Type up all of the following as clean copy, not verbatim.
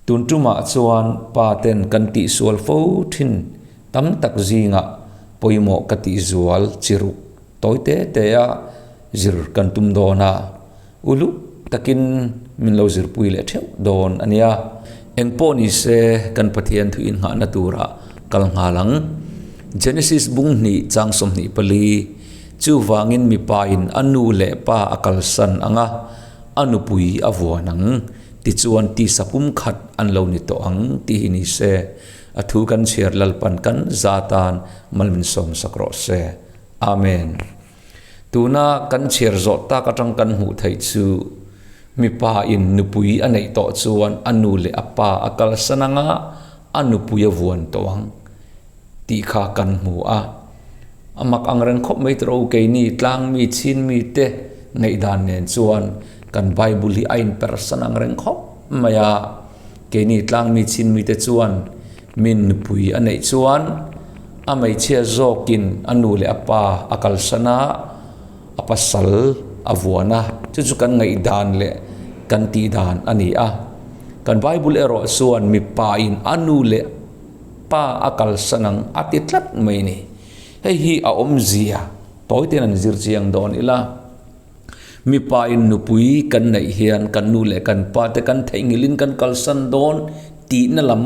Tun tumah chuan pa ten kan tihsual fo thin tam tak zingah pawimawh ka tihzual chi ruk tawi te te a zir kan tum dawn a, uluk takin min lo zirpui leh theuh dawn a nia. Engpawh ni se kan Pathian thu inngahna turah kal nghal ang. Genesis bung hnih chang 24, Chuvangin mipain a nu leh pa a kalsan ang a, a nupui a vuan ang. Tichuan tisa pum khat an lo ni tawh ang tih hi ni se, a thu kan chhiar Lalpan kan za tan mal min sawmsak rawh se. Amen. Tuna kan chhiar zawh tak atang kan hmuh theih chu mipa in nupui a neih tawh chuan a nu leh a pa a kalsan anga a nupui a vuan tawh ang tih kha kan hmu a. A mak ang reng khawp mai tawh keini tlangmi chinmi te ngaihdan nen chuan kan Bible hi a inpersan ang reng khawp mai a. Keini tlangmi chinmi te chuan min nupui a neih chuan a hmeichhia zawkin a nu leh a pa a kalsan a, a pasal a vuan a, chu chu kan ngaihdan leh kan tihdan a ni a. Kan Bible erawh chuan mipain a nu leh Pa a kalsan ang a ti tlat mai ni. Hei hi a awmzia tawi ten an zir chiang dawn ila. Mipa in nupui kan neih hian kan nu leh kan pa te kan theihnghilhin kan kalsan dawn tihna lam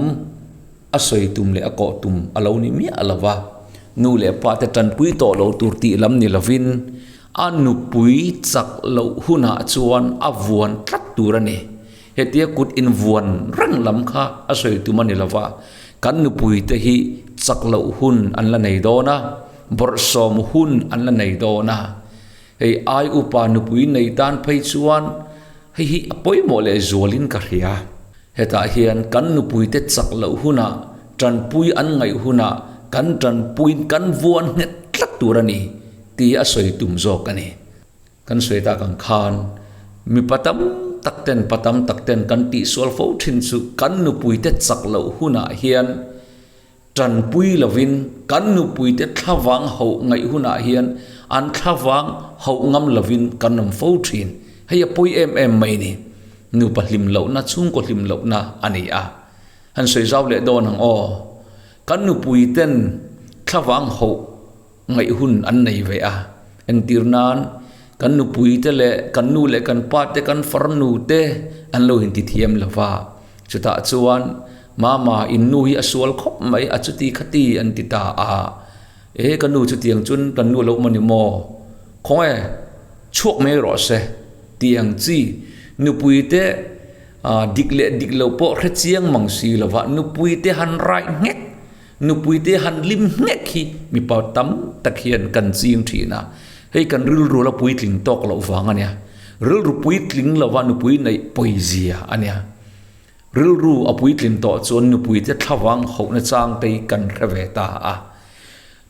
a sawi tum leh a kawh tum a lo ni miah lo va. Nu leh pa te tanpui tawh lo tur tih lam ni lovin a nupui chak loh hunah chuan a vuan tlat tur a ni. Hetia kut invuan reng lam kha a sawi tum a ni lo va, kan nupuite hi chak loh hun an la nei dawn a, bawrhsawm hun an la nei dawn a. Hei ai upa nupui nei tan phei chuan hei hi a pawimawh leh zualin ka hria. Hetah hian kan nupuite chak loh hunah, tanpui an ngaih hunah kan tanpuiin kan vuan nghet tlat tur a ni tih a sawi tum zawk a ni. Kan sawi tak ang khan mipa tam tak ten pa tam tak ten kan tihsual fo thin chu kan nupuite chak loh hunah hian tanpui lovin kan nupuite thlavang hauh ngaih hunah hian an thlavang hauh ngam lovin kan awm fo thin. Hei a pawi em em mai ni. Nupa hlim lohna chhungkaw hlim lohna a ni a. Han sawi zau leh dawn ang aw. Kan nupuiten thlavang hauh ngaih hun an nei ve a. Entir nan, kan nupui te leh kan nu leh kan pa te, kan farnu te an lo inti thiam lo va. Chutah chuan, Mama, in nu hi a sual khawp mai, a chuti khati an ti ta a. E, ka nu chutiang chuan kan nu a lo awm a ni maw? Khawnge, chhuak mai rawh se tih ang chi nupui te dik leh dik lo pawh hre chiang mang si lo va, nupui te han raih nghek. Nupuite han lim nghek hi mipa tam tak hian kan ching thin a, hei kan rilru la puitling tawk loh vang a nia. Rilru puitling lova nupui neih pawizia a nia. Rilru a puitlin tawh chuan nupuite thlavang hauhna chang te hi kan hre ve ta a.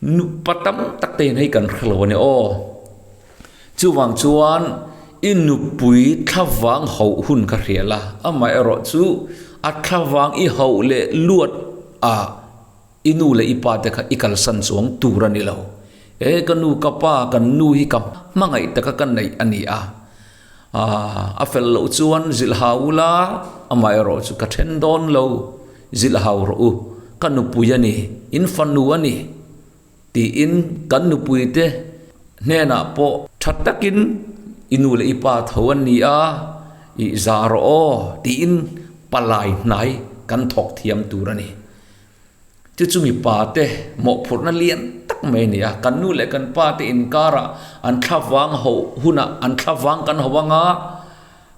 Nupa tam tak te hian hei kan hre lo a nia aw. Chuvang chuan i nupui thlavang hauh hun ka hria la, amaherawhchu a thlavang i hauh leh luat a i nu leh i pa te kha i kalsan chuang tur a ni lo. E ka nu ka pa kan nu hi ka hmangaih taka ka neih a ni a, a fel loh chuan zilh hau ula amaherawhchu ka then dawn lo, zilh hau rawh u, ka nupui a ni, in fanu a ni. Tiin kan nupuite hnenah pawh tha takin i nu leh i pa tho an ni a, i za rawh aw tiin palai hnai kan thawk thiam tur a ni. Chu chu mipa te mawhphurhna lian tak mai a ni a, kan nu leh kan pa te inkarah an thlavang hoh hunah an thlavang kan ho anga,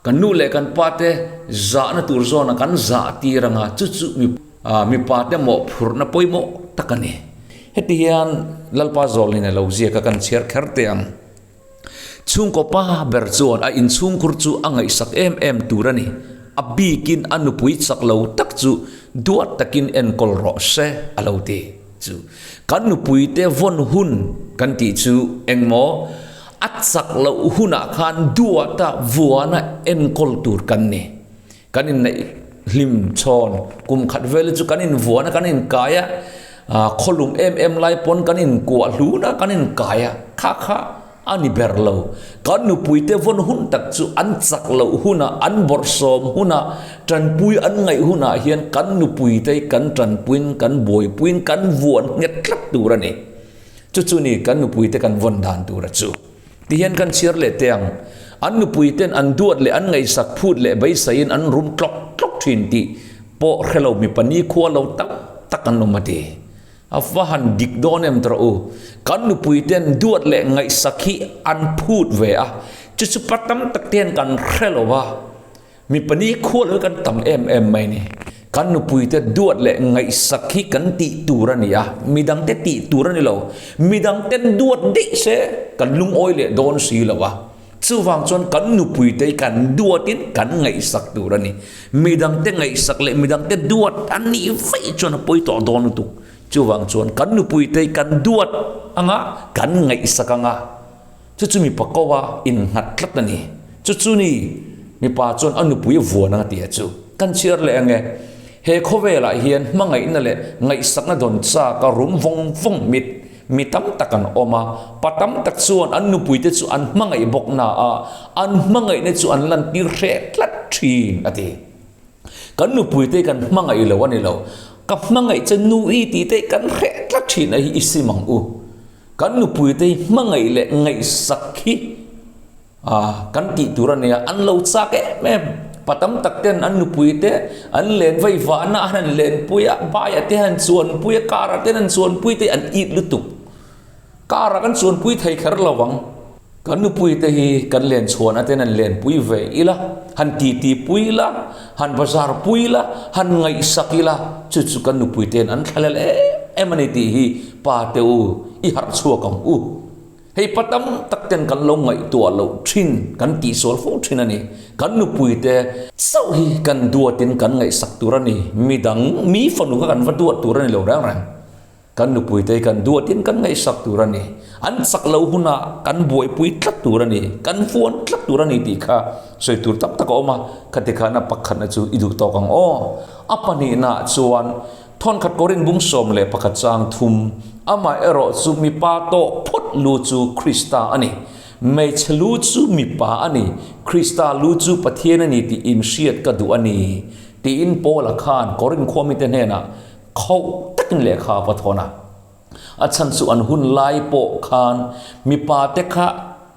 kan nu leh kan pa te zahna tur zawnah kan zah tir anga chu chu mipa te mawhphurhna pawimawh tak a ni. Heti hian Lalpa Zawlnin a lo ziak a kan chhiar kher teh ang. Chhungkaw pa ber chuan a inchhungkhur chu a ngaihsak em em tur a ni. A bikin a nupui chak lo tak chu duat takin enkawl rawh se a lo ti chu. Kan nupui te vawn hun kan tih chu engmaw? A chak loh hunah khan duata vuana enkawl tur kan ni. Kan inneih hlim chhawn kum khat vel chu kan invuana kan inkai a, khawlum em em lai pawn kan inkuah hlun a kan inkai a, kha kha. A ni ber lo. Kan nupuite vawn hun tak chu an chak loh hunah, an bawrhsawm hunah, tanpui an ngaih hunah hian kan nupuite hi kan tanpuiin, kan buaipuiin, kan vuan nghet tlat tur a ni. Chu chu ni kan nupuite kan vawn dan tura chu. Ti hian kan chhiar leh teh ang. An nupuiten an duat leh an ngaihsak phut leh beisaiin an rum tlawk tlawk thin tih pawh hre lo mipa nikhua lo tak tak an awm a ti. A va han dik dawn em tawh u. Kan nupui ten duat leh ngaihsak hi an phut ve a, chu chu pa tam tak te hian kan hre lo a, mipa ni khual hi kan tam em em mai ni. Kan nupui te duat leh ngaihsak hi kan tih tur a ni a, midang te tih tur a ni lo. Midang ten duat daih se kan lungawi leh dawn si lo a. Chuvang chuan kan nupuite hi kan duatin kan ngaihsak tur a ni. Midangte ngaihsak leh midangte duat a nih vaih chuan a pawi tawh dawn lutuk. Chuvang chuan kan nupuite hi kan duat anga kan ngaihsak anga chu chu mipa ko a innghat tlat a ni. Chu chu ni mipa chuan a nupui a vuan anga tih a chu kan chhiar leh ange. He khawvelah hian hmangaihna leh ngaihsakna dawn chak a rum vawng vawng mit Mi tam tak an awm a, pa tam tak chuan an nupuite chu an hmangaih bawk na a, an hmangaihna chu an lantir hreh tlat thin, a ti. Kan nupuite kan hmangaih lo a ni lo, ka hmangaih che nu i tih te kan hreh tlat thin a hi i sim ang u. Kan nupuite hi hmangaih leh ngaihsak hi A, kan tih tur a nia, an lo chak em em. Pa tam tak ten an nupui te an len vei vahna an han lenpui a, baiah te han chuanpui a, car ah te an chuanpui te an it lutuk. Car ah kan chuanpui thei kher lo ang. Kan nupui te hi kan len chhuan aten an lenpui ve ila, han titi pui ila, han bazar pui ila, han ngaihsak ila, chu chu kan nupui ten an thlalel em em a ni tih hi pa te u i harh chhuak ang u. Hei pa tam tak ten kan lo ngaihtuah loh thin, kan tihsual fo thin a ni. Kan nupuite chauh hi kan duatin kan ngaihsak tur a ni. Midang, mi fanu kha kan va duat tur a ni lo reng reng. Kan nupuite hi kan duatin kan ngaihsak tur a ni. An chak loh hunah kan buaipui tlat tur a ni, kan fuan tlat tur a ni tih kha sawi tur tam tak a awm a. Khati khan a pakhatna chu i duh tawk ang aw. A pahnihnaah chuan Thawnkhat Korin bung 11 chang thum, Amah erawh chu mipa tawh phawt lu chu Krista a ni. Hmeichhe lu chu mipa a ni, Krista lu chu Pathian a ni tih inhriat ka duh a ni, tiin Paula khan Korin khuamite hnenah khauh takin lehkha a va thawn a. A chhan chu an hun lai pawh khan mipa te kha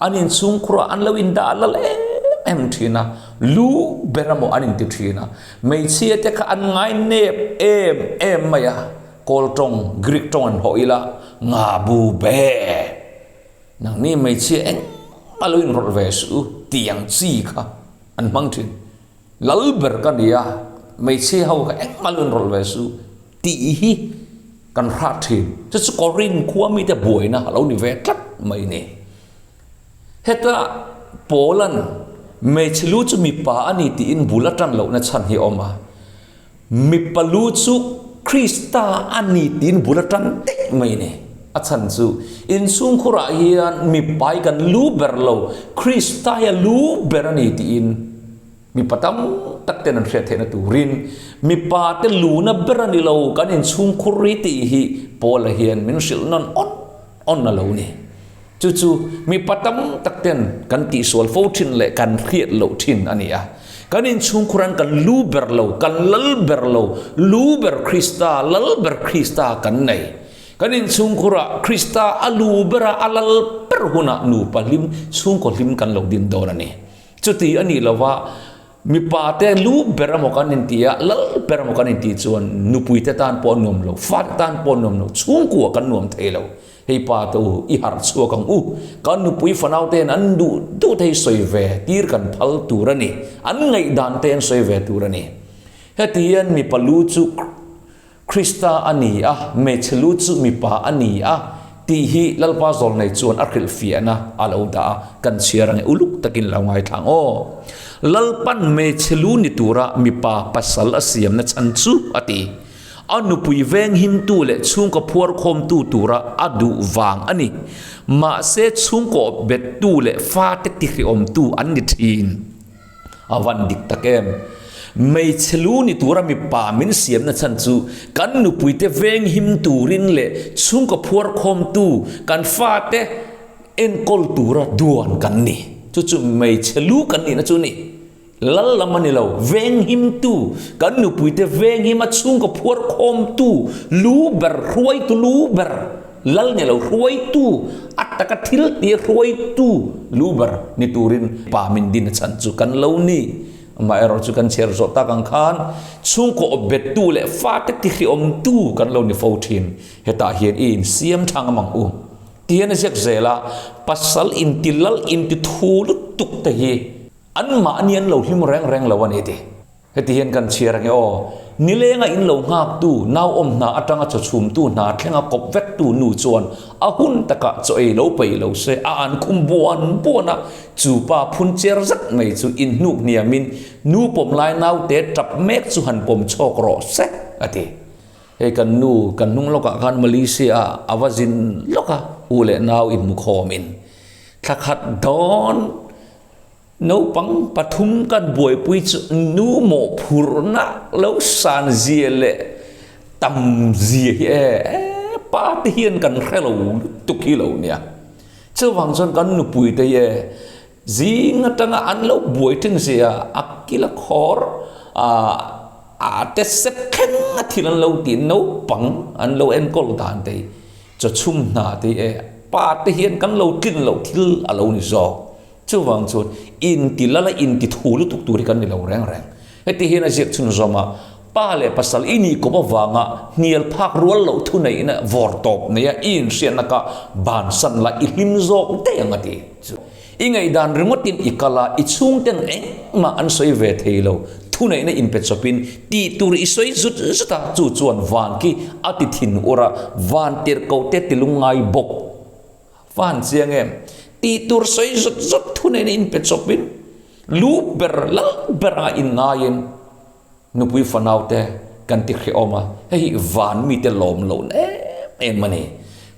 an inchhungkhur ah an lo indah lal em em thin a, lu ber emaw an inti thin a. Hmeichhia te kha an ngai nep em em mai a, Kawl tawng, Greek tawng an hawh ila, nga bu be! Nangni hmeichhia engmah lo inrawlh ve suh u tih ang chi kha an hmang thin. Lal ber ka ni a, hmeichhia ho kha engmah lo inrawlh ve suh tih hi kan hrat thin. Chu chu Korin khua mite buaina a lo ni ve tlat mai ni. Heta Paula'n hmeichhe lu chu mipa a ni tiin bul a tan lohna chhan hi a awm a. Mipa lu chu Krista a ni tiin bul a tan daih mai ni. A chhan chu inchhungkhurah hian mipa hi kan lu ber lo, Krista hi a lu ber a ni tiin Mipa tam tak ten an hriat theihna turin mipa te luna ber a ni lo, kan inchhungkhur ri tih hi Paula hian min hrilh nawn awn awn a lo ni. Chu chu mipa tam tak ten kan tihsual fo thin leh kan hriat loh thin a ni a. Kan inchhungkhur an kan lu ber lo, kan lal ber lo, lu ber Krista, lal ber Krista kan nei. Kan inchhungkhurah Krista a lu bera a lal ber hunah nupa hlim, chhungkaw hlim kan lo din dawn a ni. Chuti a nih lova, mipa te lu ber emaw kan inti a, lal ber emaw kan inti chuan nupui te tan pawh a nuam lo, fate tan pawh a nuam lo, chhungkua kan nuam thei lo. Hei pa te u, i harh chhuak ang u, kan nupui fanau te'n an duh duh te hi sawi ve tir kan phal tur a ni, an ngaihdan te an sawi ve tur a ni. Heti hian mipa lu chu Krista a ni a, hmeichhe lu chu mipa a ni a, tih hi Lalpa Zawlnei chuan a hrilhfiahna a lo dah a, kan chhiar ange uluk takin lo ngaithla ang aw. Lalpan hmeichhe lu ni tura mipa pasal a siamna chhan chu a ti. A nupui venghimtu leh chhungkaw phuarkhawmtu tura a duh vang a ni. Mahse chhungkaw bettu leh fate tihriawmtu an ni thin. A van dik tak em? Hmeichhe lu ni tura mipa min siamna chhan chu kan nupuite venghim turin leh chhungkaw phuarkhawmtu kan fate Enkawl tura duan kan ni. Chu chu hmeichhe lu kan nihna chu a ni. Lal lam a ni lo, venghimtu, kan nupuite venghima chhungkaw phuar khawmtu, lu ber, hruaitu lu ber, lal ni lo, hruaitu, a taka thil tia hruaitu lu ber ni turin pa min din a chhan chu kan lo ni. Amaherawh chu kan chhiar zawh tak ang khan chhungkaw awp bettu leh fate tihriawmtu kan lo ni fo thin. Hetah hian i insiam tha ngam ang u. Ti hian a ziak zel a, pasal inti lal inti thu lutuk te hi anmahni an lo hlim reng reng lo a ni ti. Heti hian kan chhiar ange aw, nilenga in lo nghaktu, nauawm hna atanga chaw chhumtu hna thlenga kawp vektu nu chuan a hun takah chaw ei lo peih lo se a an khum buan buan a, chu pa phun cher zet mai chu inhnuk hniamin nu pawm lai naute tap mek chu han pawm chhawk rawh se a ti. Hei kan nu kan hnung lawkah khan Malaysia ah a va zin lawk a, u leh nau inhmu khawmin thla khat dawn naupang pathum kan buaipui chu nu mawhphurhna lo san zia leh tam zia hi e pa te hian kan hre lo lutuk hi lo nia. Chuvang chuan kan nupui te hi e zing atanga an lo buai thin zia a kil a khawr ah A te sep thleng a thil an lo tih naupang an lo enkawl dan te hi chaw chhum hna te hi e pa te hian kan lo tlin loh thil a lo ni zawk. Chuvang chuan inti lal a inti thu lutuk tur hi kan ni lo reng reng. Heti hian a ziak chhunzawm a, pa leh pasal i nih kawp avanga hnial phak rual loh thuneihna vawr tawp neia i inhriatna kha bansan la i hlim zawk daih ang a ti. I ngaihdan ringawtin i kal a, i chhungten engmah an sawi ve thei lo. Thuneihna inpe chawpin tih tur i sawi zut zut a, chu chuan van khi a ti thin ur a, van tirhkoh te ti lungngai bawk. Van chiang em? Tih tur sawi zut zut thuneihna inpe chawpin lu ber lal ber anga inngaiin. Nupui fanaute kan ti hrehawm a, hei hi van mite lawm loh em em a ni.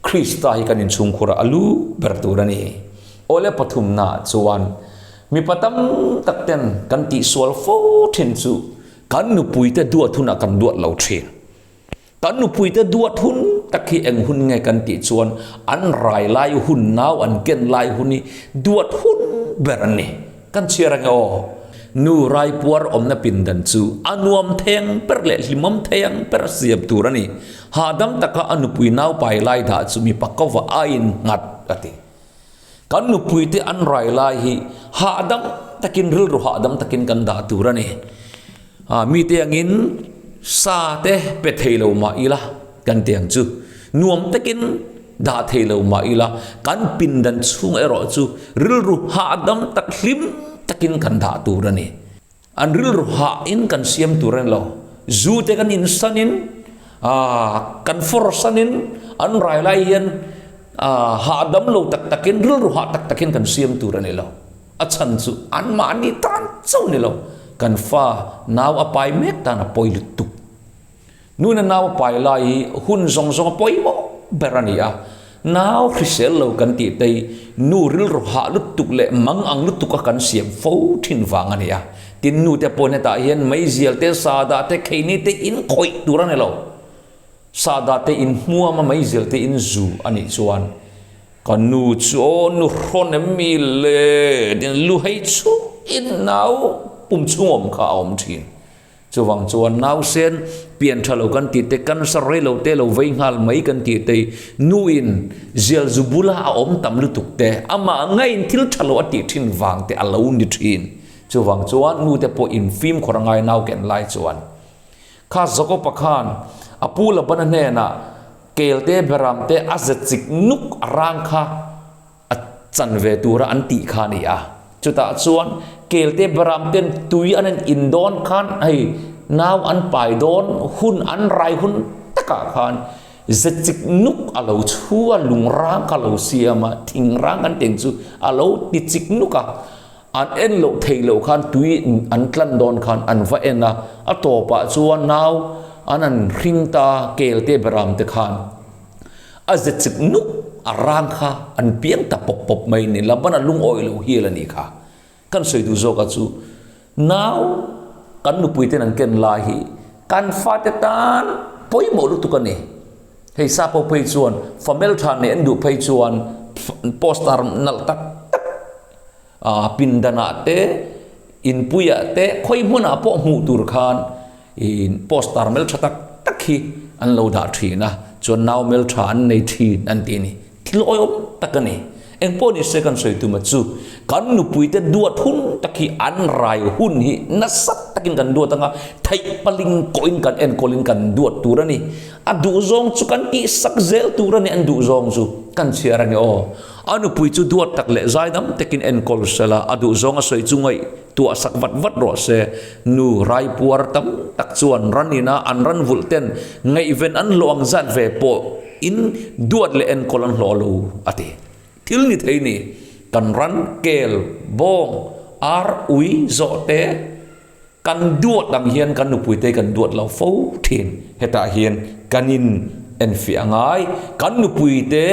Krista hi kan inchhungkhur a, a lu ber tur a ni. Awle pathumnaah chuan mipa tam tak ten kan tihsual fo thin chu kan nupuite duat hunah kan duat lo thin. Kan nupuite duat hun tak hi eng hun nge kan tih chuan an rai lai hun, nau an ken lai hun hi duat hun ber an ni. Kan chhiar ange aw. Nu raipuar awmna pindan chu a nuam thei ang ber leh hlimawm thei ang ber siam tur a ni. Hahdam taka a nupui nau pai lai dah chu mipa kova a innghat a ti. Kan nupuite an rai lai hi hahdam takin rilru hahdam takin kan dah tur a ni. Mite angin sa te pe thei lo mah ila kan ti ang chu. Nuam takin dah thei lo mah ila kan pindan chhung erawh chu rilru hahdam tak hlim takin kan dah tur a ni. An rilru hahin kan siam tur a ni lo. Zu te kan insanin, kan fawrsanin an rai lai hian hahdam lo tak takin, rilru hah tak takin kan siam tur a ni lo. A chhan chu anmahni tan chauh a ni lo. Kan fa nau a pai mek tan a pawi lutuk. Nuna nau a pai lai hi hun zawng zawng a pawimawh ber a ni a, nau hrisel lo kan tih te hi nu rilru hah lutuk leh mang ang lutuk a kan siam fo thin vang a ni a. Tin, nu te pawhin hetah hian meizial te, sahdah te, kheini te in khawih tur a ni lo. Sahdah te in hmuam a, meizial te in zu a nih chuan ka nu chu aw nu hrawn em mi le tin lu hei chhuin nau pum chhung awm kha a awm thin. Chuvang chuan nausen pian tha lo kan tih te, cancer rei lo te lo vei nghal mai kan tih te, nuin zial zu bula a awm tam lutuk te, amah ngaiin thil tha lo a tih thin vang te a lo ni thin. Chuvang chuan nu te pawh infimkhawr a ngai nau ken lai chuan. Kha Jakob-a khan a pu Labana hnenah kel te beram te a ze chik nuk a rang kha a chan ve tura an tih kha a ni a. Chutah chuan kelte beram ten tui an in dawn khan hei nau an pai dawn hun an rai hun takah khan ze chik nuk a lo chhu a, lung rang kha a lo siam a, thing rang kan teng chu a lo ti chik nuk a. An en loh theih loh khan tui an tlan dawn khan an va en a, a tawpah chuan nau an an hring ta kelte beram te khan. A ze chik nuk a rang kha an piang ta pawp pawp mai ni Laban a lungawi lo hial a nih kha. Kan sawi duh zawk a chu nau kan nupui ten an ken lai hi kan fate tan pawimawh lutuk a ni. Hei Sapo phei chuan famel tha neih an duh phei chuan poster nalh tak tak ah pindanah te inpuiah te khawi hmunah pawh hmuh tur khan ih poster hmeltha tak tak hi an lo dah thin a chuan nau hmeltha an nei thin an tih a ni thil awihawm tak a ni engpawh ni se kan sawi tum a chu kan nupui te duat hun tak hi an rai hun hi nasa takin kan duat anga theih paling kawhin kan enkawlin kan duat tur a ni a duh zawng chu kan tih sak zel tur a ni an duh zawng chu kan chhiar a ni aw. A nupui chu duat tak leh zaidam takin enkawl sela, a duhzawng a sawi chu ngaihtuah sak vat vat rawh se. Nu raipuar tam tak chuan ran ina an ran vulh ten ngaihven an hlawh ang zat ve pawh in duat leh enkawl an hlawh lo, a ti. Thil ni thei ni, kan ran, kel, bawng, ar, ui, zawhte, Kan duat ang hian kan nupuite kan duat lo fo thin. Hetah hian kan in enfiah a ngai. Kan nupuite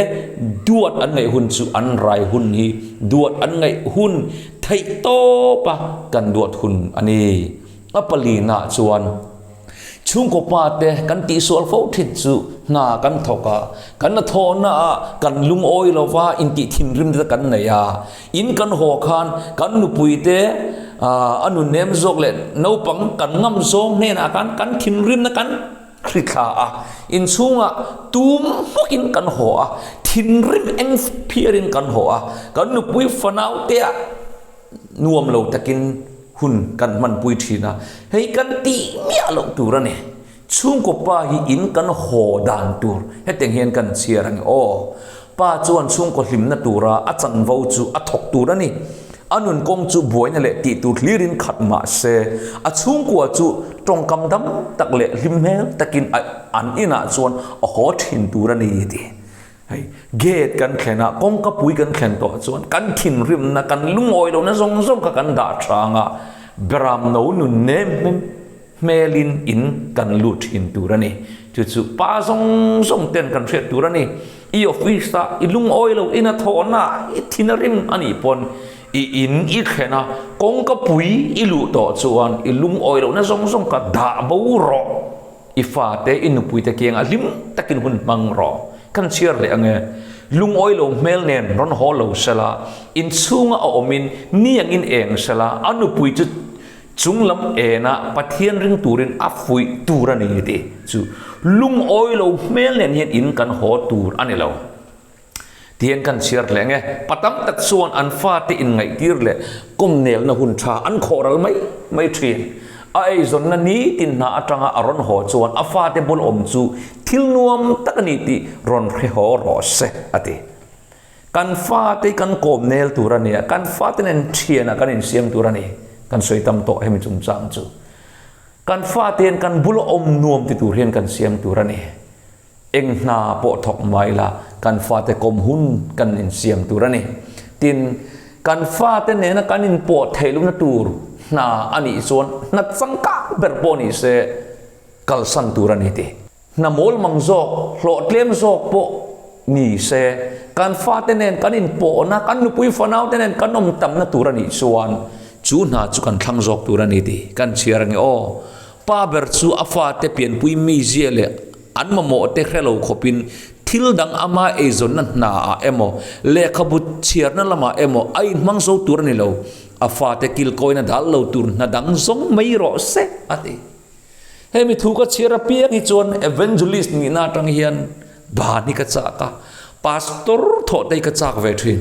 duat an ngaih hun chu an rai hun hi duat an ngaih hun theih tawp a kan duat hun a ni. A palina chuan chhungkaw pa te kan tihsual fo thin chu hna kan thawk a, kan la thawhna ah kan lungawi lo va intih thinrim te kan nei a. In kan haw khan kan nupuite a nunnem zawk leh naupang kan ngam zawng hnenah khan kan thinrimna kan hri thla a, inchhungah tum hmawkin kan haw a, thinrim eng phiarin kan haw a, kan nupui fanauteah nuam lo takin hun kan hmanpui thin a, hei kan tih miah loh tur a ni. Chhungkaw pa hi in kan haw dan tur hetiang hian kan chhiar a ni aw. Pa chuan chhungkaw hlimna tura a chanvo chu a thawk tur a ni. A nun kawng chu buaina leh tih tur hlirin khat mah se, a chhungkua chu tawngkam dam tak leh hlim hmel takin a an inah chuan a haw thin tur a ni tih. Hei, gate kan thlen a, kawngka pui kan thlen tawh chuan kan thinrimna, kan lungawi lohna zawng zawng kha kan dah tha ang a, beram no nun nem hming. Hmelin in kan lut thin tur a ni. Chu chu pa zawng zawng ten kan hriat tur a ni. I office ah i lungawi lo in a thawhna i thin a rim a nih pawn i in i thlen a, kawngka pui i luh tawh chuan i lungawi lohna zawng zawng kha dah bo rawh. I fate i nupuite kiangah hlim takin hun hmang rawh. Kan chhiar leh ange. Lungawi lo hmel nen rawn haw lo sela, inchhunga a awmin ni angin eng sela, a nupui chu Chung lam enah Pathian ring turin a fuih tur a ni tih chu lungawi lo hmel nen hian in kan haw tur a ni lo. Tihian kan chhiar hle nge, pa tam tak chuan an fate inngaihtir leh kawmnelna hun tha an khawh ral mai mai thin. A eizawnna nitin hna atanga a rawn haw chuan a fate bul awm chu thil nuam tak a ni tih rawn hre haw rawh se, a ti. Kan fate kan kawm nel tur a ni a, kan fate nen thianah kan insiam tur a ni. Kan sawi tam tawh hemi chungchang chu. Kan fate hian kan bula awm nuam ti tur hian kan siam tur a ni. Eng hna pawh thawk mai la, kan fate kawm hun kan insiam tur a ni. Tin, kan fate nena kan inpawh theih lohna tur hna a nih chuan hna changkang ber pawh ni se kalsan tur a ni tih. Hna mawl mang zawk, hlawh tlem zawk pawh ni se, kan fate nen kan inpawhna, kan nupui fanaute nen kan awm tamna tur a nih chuan chu hna chu kan thlang zawk tur a ni tih kan chhiar ange aw. Pa ber chu a fate pianpui mizia leh an mamawhte hre lo khawpin thil dang ama eizawnna hnaah emaw, lehkhabu chhiarna lamah emaw a inhmang zo tur a ni lo. A fate kilkawina dal lo tur hna dang zawng mai rawh se, a ti. Hemi thu ka chhiar apiang hi chuan evangelist nihna atang hian ban hi ka chak a, pastor thawh te hi ka chak ve thin.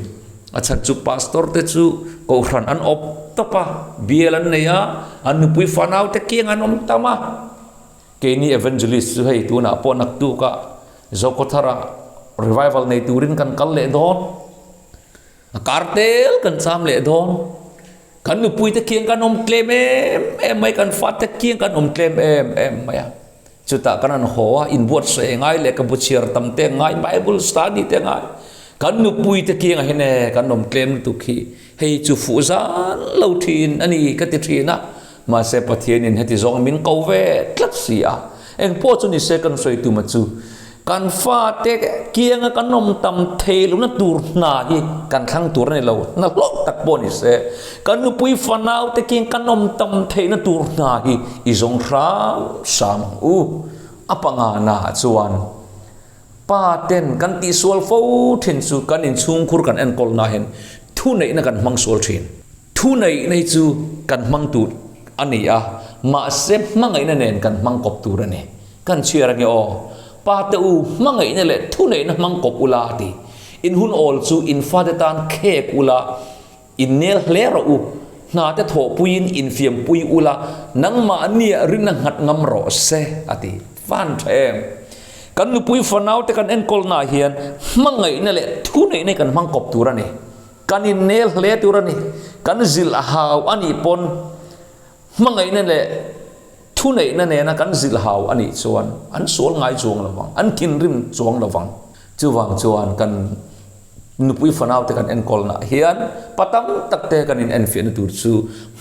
A chhan chu pastor te chu kohhran an awp tawp a, bial an nei a, an nupui fanau te kiang an awm tam a. Keini evangelist chu hei tunah pawh naktuk ah Zokhawthar ah revival nei turin kan kal leh dawn. A kar tel kan cham leh dawn. Kan nupuite kiang kan awm tlem em em mai, kan fate kiang kan awm tlem em em mai a. Chutah kan han haw a, inbuatsaih ngai leh ka bu chhiar tam te ngai, Bible study te ngai. Kan nupuite kiangah hian e kan awm tlem lutuk hi, hei chu fuh zan lo thin a ni ka ti thin a. Mahse Pathianin heti zawng min ko ve tlat si a, engpawh chu nise kan sawi tuma chu kan fate kianga kan awm tam thei lohna tur hna hi kan thlang tur a ni lo, hna hlawk tak pawh nise kan nupui fanaute kiang kan awm tam theihna tur hna hi i zawng hram hram ang u. A pangana chuan. Pa ten kan tihsual fo thin chu kan inchhungkhur kan enkawlna hian thuneihna kan hmang sual thin. Thuneihna hi chu kan hmang tur a ni a, mahse hmangaihna nen kan hmang kawp tur a ni. Kan chhiar ange aw. Pa te u, hmangaihna leh thuneihna hmang kawp ula a ti. In hun awl chu in fate tan khek ula, in nel hle rawh u. Hna te thawhpuiin infiampui ula, nangmahnia rinna nghat ngam rawh se a ti. Van tha em? Kan nupui fanau te kan enkawlnaah hian hmangaihna leh thuneihna hi kan hmang kawp tur a ni. Kan innel hle tur a ni. Kan zilh a hau a nih pawn hmangaihna leh thuneihna nena kan zilh hau a nih chuan an sual ngai chuang lo vang, an thinrim chuang lo vang. Chuvang chuan kan nupui fanaute kan enkawlnaah hian pa tam tak te kan inenfiahna tur chu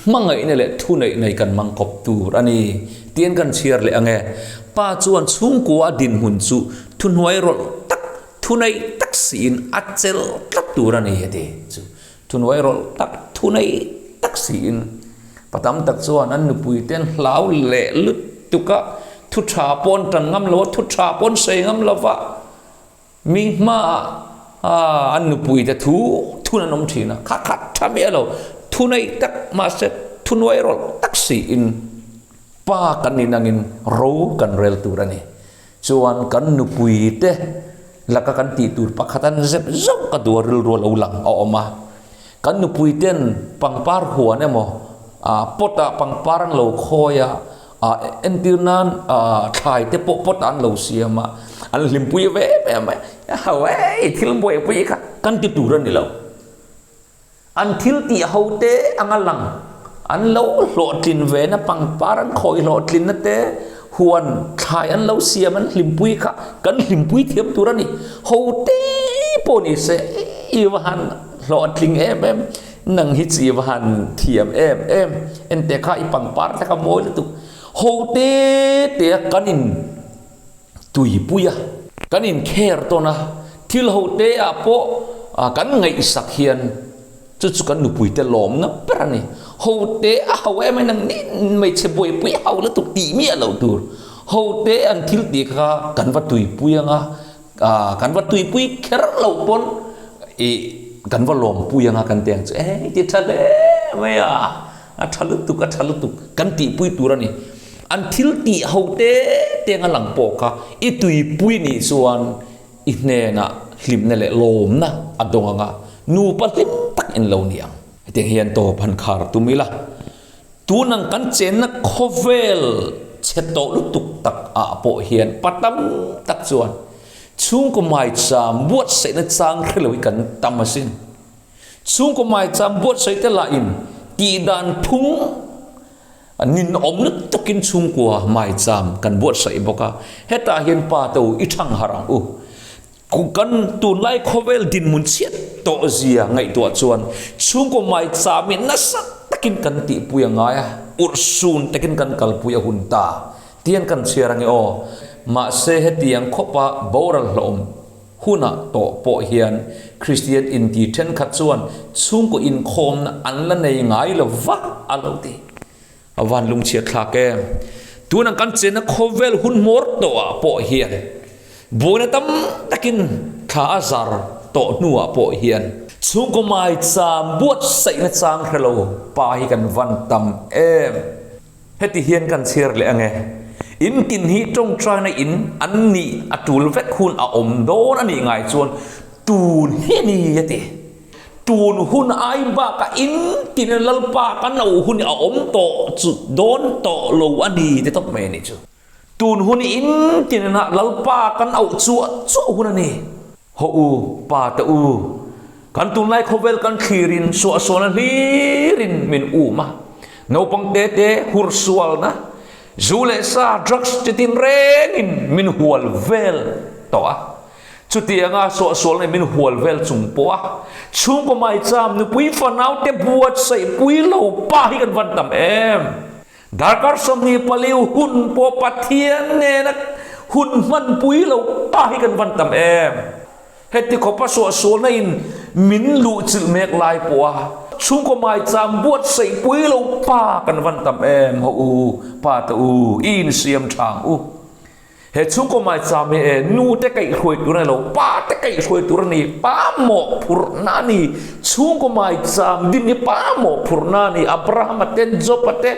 hmangaihna leh thuneihna hi kan mang kawp tur a ni tiin kan chhiar leh ang e. Pa chuan chhungkua a dinhmun chu thuhnuai rawlh tak Thunei tak siin a chelh tlat tur a ni a ti chu. Thunuai rawlh tak thunei tak siin pa tam tak chuan an nupui te an hlau leh lutuk a, thu tha pawh an tan ngam lo a, thu tha pawh an sawi ngam lo va, mi hmaah an nupui te thu thun an awm thin a, kha kha tha miah lo, thunei tak mahse thunuai rawlh tak siin pa kan nih nangin ro kan rel tur a ni. Chuan kan nupui te laka kan tih tur pakhat an zep zauh ka duh a rilru a lo lang a awm a. Kan nupui ten pangpar huan emaw ah pot ah pangpar an lo khawi a, ah entir nan ah thlai te pawh pot ah an lo siam a, an hlimpui ve em em a, hei thil buaipui kha kan ti tur a ni lo. An thil tih ho te anga lang, an lo hlawhtlin ve na pangpar an khawi hlawhtlinna te, huan thlai an lo siam an hlimpui kha kan hlimpui thiam tur a ni. Ho te pawh ni se i va han hlawhtling em em, nang hi chi va han thiam em em, enteh kha i pangpar te kha mawi lutuk. Ho te te a kan in. Tuipui a kan inkher tawn a, thil ho te ah pawh kan ngaihsak hian chu chu kan nupui te lawmna ber a ni. Ho te a ho em a nang ni hmeichhe buaipui ho lutuk tih miah loh tur. Ho te an thil tih kha kan va tuipui anga, kan va tuipui kher loh pawn ih kan va lawmpui anga kan ti ang chu e ti tha hle mai a. A tha lutuk, a tha lutuk kan tihpui tur a ni. An thil tih ho te te anga lang pawh kha i tuipui nih chuan i hnenah hlimna leh lawmna a dawng ang a, nupa hlim tak in lo ni ang. Hetiang hian tawp han khar tum ila, tun ang kan chenna khawvel chhe tawh lutuk tak ah pawh hian pa tam tak chuan chhungkaw maicham buatsaihna chang hre lo hi kan tam asin. Chhungkaw maicham buatsaih te lahin tihdan phung ninawm lutukin chhungkua maicham kan buatsaih bawk a, hetah hian pa te u i thang harh ang u. Kan tunlai khawvel dinhmun chhiat tawh zia ngaihtuah chuan chhungkaw maicham hi nasa takin kan tihpui a ngai a, urhsun takin kan kalpui a hun ta tiang kan chhiar ange aw. Mahse hetiang khawpa boral hlawm Hunah tawh pawh hian Kristian inti thenkhat chuan chhungkaw inkhawmna an la nei ngai lo va a lo ti. A van lungchhiat thlak em? Tunah kan chenna khawvel hun hmawr tawhah pawh hian buaina tam takin thla a zar tawh hnuah pawh hian chhungkaw maicham buatsaihna chang hre lo pa hi kan van tam em? Heti hian kan chhiar leh ange, In tin hi tawngtaina in an nih a tul vek hun a awm dawn a nih ngai chuan tun hi a ni a ti. Tun hun ai bakah in tin Lalpa kan lo hun a awm tawh chu dawn tawh lo a ni ti tawp mai a nih chu. Tun hun in tinah Lalpa kan auh chuah chuah hun a ni. Haw u, pa te u, kan tunlai khawvel kan thlirin suahsualna hlirin min um a. Naupang te te hursualna, zu leh sa, drugs chi tin rengin min hual vel tawh a. Chutianga suahsualna in min hual vel chung pawh a, chhungkaw maicham nupui fanau te buatsaihpui lo pa hi kan van tam em? Darkar 24 hun pawh Pathian nena hun hmanpui lo pa hi kan van tam em? Heti khawpa suahsualna in min luhchilh mek lai pawha chhungkaw maicham buatsaihpui lo pa kan van tam em? Haw u, pa te u, i insiam thang u. He chhungkaw maicham hi e nu te kaihhruai tur a ni lo, pa te kaihhruai tur a ni, pa mawhphurhna a ni. Chhungkaw maicham din hi pa mawhphurhna a ni. Abrahama te, Job-a te,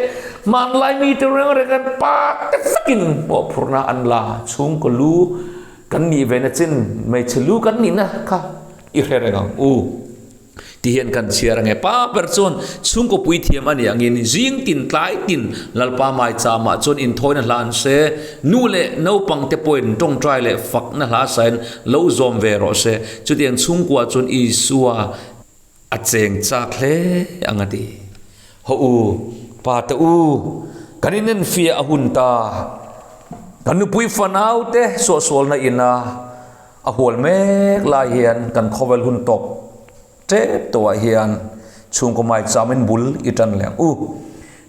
hmanlai mite reng reng khan pa te vekin mawhphurhna an la. Chhungkaw lu kan nih ve na chin hmeichhe lu kan nihna kha i hre reng ang u. Ti hian kan chhiar ange. Pa ber chuan chhungkaw puithiam a nih angin zing tin tlai tin Lalpa maicham ah chuan inthawina hla an se, nu leh naupang te pawhin tawngtai leh fakna hla sain lo zawm ve rawh se. Chutiang chhungkua chuan Isua a cheng chak hle ang a ti. Hawh u, pa te u, kan inenfiah a hun ta. Kan nupui fanau te suahsualna ina A hual mek lai hian kan khawvel hun tawp tep tawhah hian chhungkaw maichamin bul i tan leh ang u.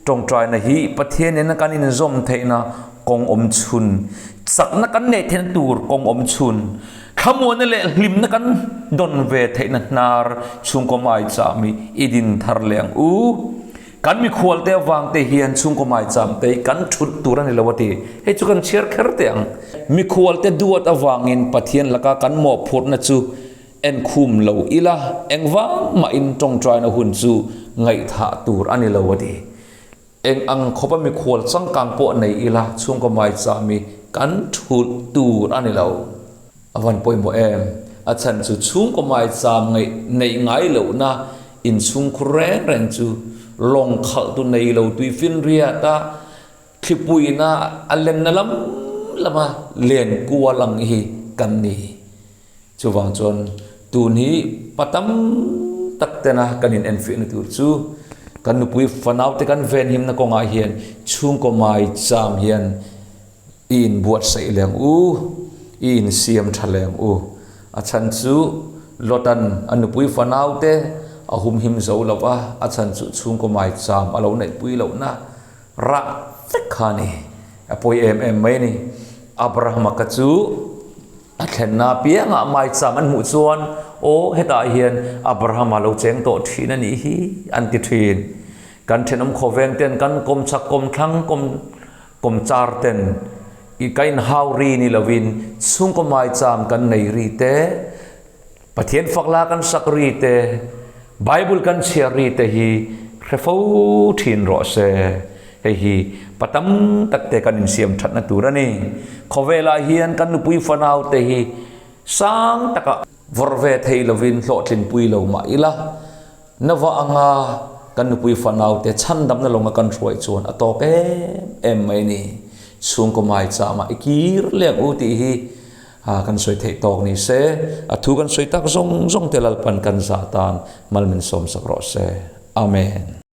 Tawngtaina hi Pathian nena kan inzawm theihna kawng awm chhun, chakna kan neih theihna tur kawng awm chhun, thlamuanna leh hlimna kan dawn ve theihna hnar chhungkaw maicham hi i din thar leh ang u. Kan mikhualte avangte hian chhungkaw maicham te hi kan thulh tur a ni lo a ti. Hei chu kan chhiar kher teh ang. Mikhualte duat avangin Pathian laka kan mawhphurhna chu enkhum lo ila, engvang mahin tawngtaina hun chu ngaihthah tur a ni lo a ti. Eng ang khawpa mikhual changkang pawh nei ila chhungkaw maicham hi kan thulh tur a ni lo. A van pawimawh em? A chhan chu chhungkaw maicham ngaih neih ngai lohna inchhungkhur reng reng chu lawng khalhtu nei lo tuifinriat a thlipuina a lenna lam lama len kual ang hi kan ni. Chuvang chuan tun hi pa tam tak tena kan inenfiahna tur chu kan nupui fanaute kan venhimna kawngah hian chhungkaw maicham hian I inbuatsaih leng u, i insiam tha leng u. A chhan chu Lotan a nupui fanaute a humhim zo lo va, a chhan chu chhungkaw maicham a lo neihpui lohna rah vek kha a ni. A pawi em em mai a ni. Abrahama kha chu a thlenna apiangah maicham an hmuh chuan, Aw, hetah hian Abrahama lo cheng tawh thin a nih hi, an ti thin. Kan thenawm khawveng ten kan kawmchhak kawmthlang kawm Kawmchar ten i ka inhau ri ni lovin chhungkaw maicham kan nei ri te, Pathian fakla kan sak ri te, Bible kan chhiar ri te hi hre fo thin rawh se. Hei hi pa tam tak te kan insiam thatna tur a ni. Khawvelah hian kan nupui fanau te hi sang takah vawrh ve thei lovin hlawhtlinpui lo mah ila, Nova anga kan nupui fanaute chhandamna lawnga kan hruai chuan a tawk em em mai a ni. Chhungkaw maichama i kir leh ang u tih hi kan sawi theih tawk ni se, a thu kan sawi tak zawng zawng te Lalpan kan zah tan mal min sawmsak rawh se. Amen.